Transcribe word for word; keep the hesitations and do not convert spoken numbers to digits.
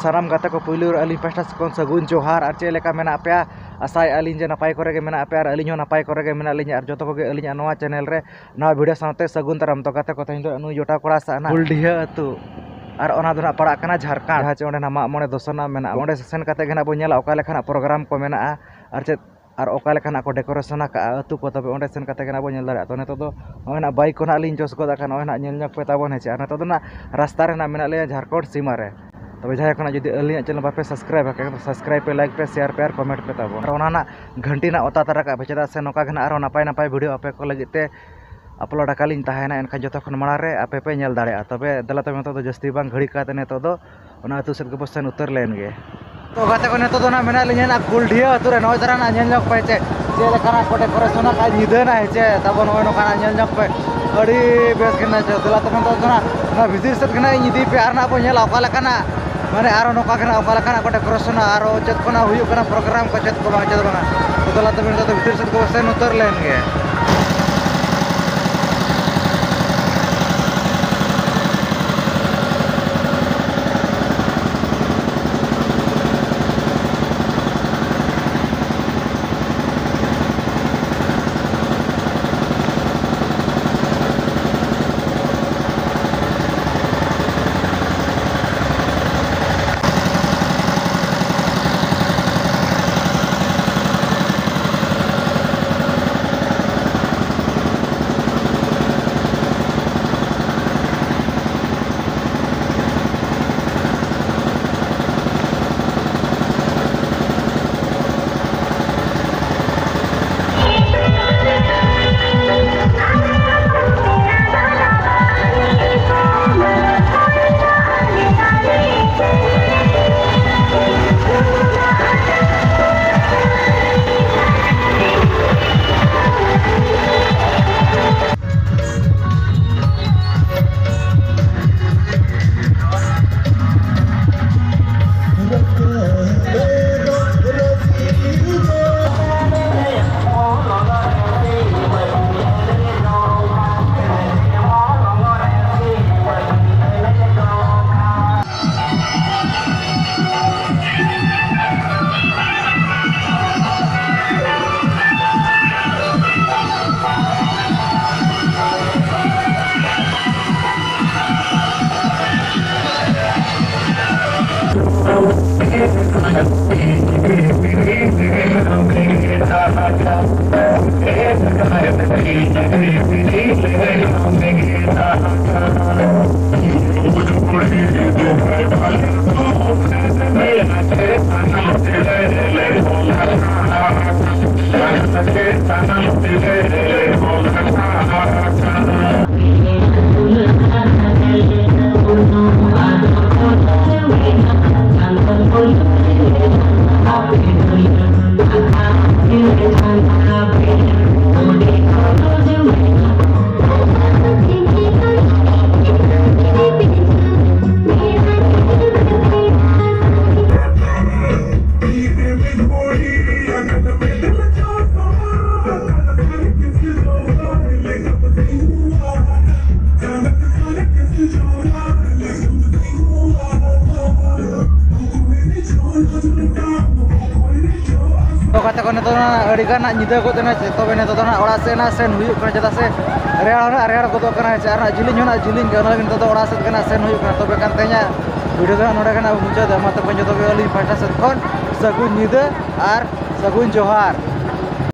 ᱥᱟᱱᱟᱢ ᱜᱟᱛᱮ ᱠᱚ, ᱯᱩᱭᱞᱩ ᱨᱮ ᱟᱹᱞᱤᱧ ᱯᱟᱦᱴᱟ ᱥᱮᱫ ᱠᱷᱚᱱ ᱥᱟᱹᱜᱩᱱ ᱡᱚᱦᱟᱨ᱾ ᱟᱨ ᱪᱮᱫ ᱞᱮᱠᱟ ᱢᱮᱱᱟᱜ ᱯᱮᱭᱟ? ᱟᱥᱟᱭᱮᱫᱼᱟ ᱞᱤᱧ ᱡᱮ ᱱᱟᱯᱟᱭ ᱠᱚᱨᱮ ᱜᱮ ᱢᱮᱱᱟᱜ ᱯᱮᱭᱟ ᱟᱨ ᱟᱹᱞᱤᱧ ᱦᱚᱸ ᱱᱟᱯᱟᱭ ᱠᱚᱨᱮ ᱜᱮ ᱢᱮᱱᱟᱜ ᱞᱤᱧᱟ᱾ ᱟᱨ ᱡᱚᱛᱚ ᱠᱚᱜᱮ ᱟᱹᱞᱤᱧᱟᱜ ᱱᱚᱣᱟ ᱪᱮᱱᱮᱞ ᱨᱮ, ᱱᱟᱣᱟ ᱵᱷᱤᱰᱤᱭᱳ ᱥᱟᱶᱛᱮ ᱥᱟᱹᱜᱩᱱ ᱫᱟᱨᱟᱢ᱾ ᱛᱚ ᱜᱟᱛᱮ ᱠᱚ, ᱛᱮᱦᱮᱧ ᱫᱚ ᱱᱩᱭ ᱡᱚᱴᱟᱣ ᱠᱚᱲᱟ ᱥᱟᱶ ᱱᱟᱜ ᱜᱩᱞᱰᱤᱦᱟᱹ ᱟᱹᱛᱩ, ᱟᱨ ᱚᱱᱟ ᱫᱚ ᱱᱟᱜ ᱯᱟᱲᱟᱜ ᱠᱟᱱᱟ ᱡᱷᱟᱲᱠᱷᱚᱸᱰ, ᱡᱟᱦᱟᱸ ᱪᱮ ᱚᱸᱰᱮ ᱱᱟᱜ ᱢᱟᱜ ᱢᱚᱬᱮ ᱫᱚ ᱥᱟᱱᱟᱢ ᱢᱮᱱᱟᱜᱼᱟ᱾ ᱚᱸᱰᱮ ᱥᱮᱱ ᱠᱟᱛᱮ ᱜᱮ ᱱᱟᱜ ᱵᱚᱱ ᱧᱮᱞᱟ ᱚᱠᱟ ᱞᱮᱠᱟᱱᱟᱜ ᱯᱨᱳᱜᱨᱟᱢ ᱠᱚ ᱢᱮᱱᱟᱜᱼᱟ ᱟᱨ ᱪᱮᱫ ᱟᱨ ᱚᱠᱟ ᱞᱮᱠᱟᱱᱟᱜ ᱠᱚ ᱰᱮᱠᱳᱨᱮᱥᱚᱱ ᱟᱠᱟᱫᱼᱟ ᱟᱹᱛᱩ ᱠᱚ, ᱛᱚᱵᱮ ᱚᱸᱰᱮ ᱥᱮᱱ ᱠᱟᱛᱮ ᱜᱮ ᱱᱟᱜ ᱵᱚᱱ ᱧᱮᱞ ᱫᱟᱲᱮᱭᱟᱜᱼᱟ᱾ ᱛᱚ ᱱᱤᱛᱚᱜ ᱫᱚ ᱱᱚᱜᱼᱚᱭ ᱱᱟᱜ ᱵᱟᱭᱤᱠ ᱠᱚ ᱱᱟᱜ ᱞᱤᱧ ᱡᱚᱥ ᱜᱚᱫ ᱟᱠᱟᱫ, ᱱᱚᱜᱼᱚᱭ ᱱᱟᱜ ᱧᱮᱞ ᱧᱚᱜ ᱯᱮ ᱛᱟᱵᱚᱱ ᱦᱮᱸ ᱪᱮ᱾ ᱟᱨ ᱱᱤᱛᱚᱜ ᱫᱚ ᱱᱟᱜ ᱨᱟᱥᱛᱟ ᱨᱮ ᱱᱟᱜ ᱢᱮᱱᱟᱜ ᱞᱮᱭᱟ ᱡᱷᱟᱲᱠᱷᱚᱸᱰ ᱥᱤᱢᱟ ᱨᱮ᱾ ᱛᱚᱵᱮ ᱡᱟᱦᱟᱸᱭ ᱠᱷᱚᱱᱟᱜ ᱡᱩᱫᱤ ᱟᱹᱞᱤᱧᱟᱜ ᱪᱮᱱᱮᱞ ᱵᱟᱯᱮ ᱥᱟᱵᱥᱠᱨᱟᱭᱤᱵ ᱟᱠᱟᱫ ᱠᱷᱟᱱ, ᱥᱟᱵᱥᱠᱨᱟᱭᱤᱵ ᱯᱮ, ᱞᱟᱭᱤᱠ ᱯᱮ, ᱥᱮᱭᱟᱨ ᱯᱮ ᱟᱨ ᱠᱚᱢᱮᱱᱴ ᱯᱮ ᱛᱟᱵᱚᱱ᱾ ᱟᱨ ᱚᱱᱟ ᱱᱟᱜ ᱜᱷᱟᱱᱴᱤ ᱱᱟᱜ ᱚᱛᱟ ᱛᱟᱨᱟ ᱠᱟᱜ ᱯᱮ, ᱪᱮᱫᱟᱜ ᱥᱮ ᱱᱚᱝᱠᱟ ᱜᱮ ᱱᱟᱜ ᱟᱨᱦᱚᱸ ᱱᱟᱯᱟᱭ ᱱᱟᱯᱟᱭ ᱵᱷᱤᱰᱤᱭᱳ ᱟᱯᱮ ᱠᱚ ᱞᱟᱹᱜᱤᱫ ᱛᱮ ᱟᱯᱞᱳᱰ ᱟᱠᱟᱫ ᱞᱤᱧ ᱛᱟᱦᱮᱱᱟ, ᱮᱱᱠᱷᱟᱱ ᱡᱚᱛᱚ ᱠᱷᱚᱱ ᱢᱟᱲᱟᱝ ᱨᱮ ᱟᱯᱮ ᱯᱮ ᱧᱮᱞ ᱫᱟᱲᱮᱭᱟᱜᱼᱟ᱾ ᱛᱚᱵᱮ ᱫᱮᱞᱟ ᱛᱚᱵᱮ ᱱᱤᱛᱚᱜ ᱫᱚ ᱡᱟᱹᱥᱛᱤ ᱵᱟᱝ ᱜᱷᱟᱹᱲᱤ ᱠᱟᱛᱮ ᱱᱤᱛᱚᱜ ᱫᱚ ᱚᱱᱟ ᱟᱹᱛᱩ ᱥᱮᱫ ᱜᱮᱵᱚ ᱥᱮᱱ ᱩᱛᱟᱹᱨ ᱞᱮᱱ ᱜᱮ᱾ ᱛᱚ ᱜᱟᱛᱮ ᱠᱚ, ᱱᱤᱛᱚᱜ ᱫᱚ ᱱᱟᱜ ᱢᱮᱱᱟᱜ ᱞᱤᱧᱟ ᱱᱟᱜ ᱠᱩᱞᱰᱤᱦᱟᱹ ᱟᱹᱛᱩ ᱨᱮ᱾ ᱱᱚᱜᱼᱚᱭ ᱛᱟᱨᱟ ᱱᱟᱜ ᱧᱮᱞ ᱧᱚᱜ ᱯᱮ ᱪᱮᱫ, ᱪᱮᱫ ᱞᱮᱠᱟᱱᱟᱜ ᱠᱚ ᱰᱮᱠᱳᱨᱮᱥᱚᱱ ᱟᱠᱟᱫ ᱧᱤᱫᱟᱹ ᱱᱟᱜ ᱦᱮᱸ ᱪᱮ᱾ ᱛᱟᱵᱚ ᱱᱚᱜᱼᱚᱭ ᱱᱚᱝᱠᱟᱱᱟᱜ ᱧᱮᱞ ᱧᱚᱜ ᱯᱮ, ᱟᱹᱰᱤ ᱵᱮᱥ ᱜᱮ ᱱᱟᱜ᱾ ᱫᱮᱞᱟ ᱛᱚᱵᱮ ᱱᱤᱛᱚᱜ ᱫᱚ ᱱᱟᱜ ᱚᱱᱟ ᱵᱷᱤᱛᱤᱨ ᱥᱮᱫ ᱜᱮ ᱱᱟᱜ ᱤᱧ ᱤᱫᱤ ᱯᱮᱭᱟ ᱟᱨ ᱱᱟᱜ ᱵᱚ ᱧᱮᱞᱟ ᱚᱠᱟ ᱞᱮᱠᱟᱱᱟᱜ, ᱢᱟᱱᱮ ᱟᱨᱚ ᱱᱚᱝᱠᱟ ᱜᱮ ᱱᱟᱜ ᱚᱠᱟ ᱞᱮᱠᱟᱱᱟᱜ ᱠᱚ ᱰᱮᱠᱳᱨᱮᱥᱚᱱᱟ, ᱟᱨᱚ ᱪᱮᱫ ᱠᱚ ᱱᱟᱜ ᱦᱩᱭᱩᱜ ᱠᱟᱱᱟ ᱯᱨᱳᱜᱨᱟᱢ ᱠᱚ, ᱪᱮᱫ ᱠᱚ ᱵᱟᱝ, ᱪᱮᱫ ᱵᱟᱝᱟ᱾ ᱛᱚ ᱫᱮᱞᱟ ᱛᱚᱵᱮ ᱱᱤᱛᱚᱜ ᱫᱚ ᱵᱷᱤᱛᱤᱨ ᱥᱮᱫ ᱜᱮᱵᱚ ᱥᱮᱱ ᱩᱛᱟᱹᱨ ᱞᱮᱱ ᱜᱮ᱾ ᱛᱟᱠᱚ ᱱᱤᱛᱚᱜ ᱫᱚ ᱱᱟᱜ ᱟᱹᱰᱤ ᱜᱟᱱ ᱱᱟᱜ ᱧᱤᱫᱟᱹ ᱜᱚᱫ ᱮᱱᱟ, ᱛᱚᱵᱮ ᱱᱤᱛᱚᱜ ᱫᱚ ᱱᱟᱜ ᱚᱲᱟᱜ ᱥᱮᱫ ᱱᱟᱜ ᱥᱮᱱ ᱦᱩᱭᱩᱜ ᱠᱟᱱᱟ, ᱪᱮᱫᱟᱜ ᱥᱮ ᱨᱮᱭᱟᱲ ᱦᱚᱸ ᱱᱟᱜ ᱨᱮᱭᱟᱲ ᱜᱚᱫᱚᱜ ᱠᱟᱱᱟ, ᱪᱮ ᱟᱨ ᱱᱟᱜ ᱡᱤᱞᱤᱧ ᱦᱚᱸ ᱱᱟᱜ ᱡᱤᱞᱤᱧ ᱠᱟᱱᱟ, ᱚᱱᱟ ᱞᱟᱹᱜᱤᱫ ᱱᱤᱛᱚᱜ ᱫᱚ ᱚᱲᱟᱜ ᱥᱮᱫ ᱜᱮ ᱱᱟᱜ ᱥᱮᱱ ᱦᱩᱭᱩᱜ ᱠᱟᱱᱟ᱾ ᱛᱚᱵᱮ ᱠᱷᱟᱱ ᱛᱮᱦᱮᱧᱟᱜ video ᱫᱚ ᱱᱟᱜ ᱱᱚᱰᱮ ᱜᱮ ᱱᱟᱜ ᱢᱩᱪᱟᱹᱫ ᱮᱢᱟ ᱛᱟᱵᱚᱱ ᱡᱚᱛᱚ ᱜᱮ ᱟᱹᱞᱤᱧ ᱯᱟᱦᱴᱟ ᱥᱮᱫ ᱠᱷᱚᱱ ᱥᱟᱹᱜᱩᱱ ᱧᱤᱫᱟᱹ ᱟᱨ ᱥᱟᱹᱜᱩᱱ ᱡᱚᱦᱟᱨ᱾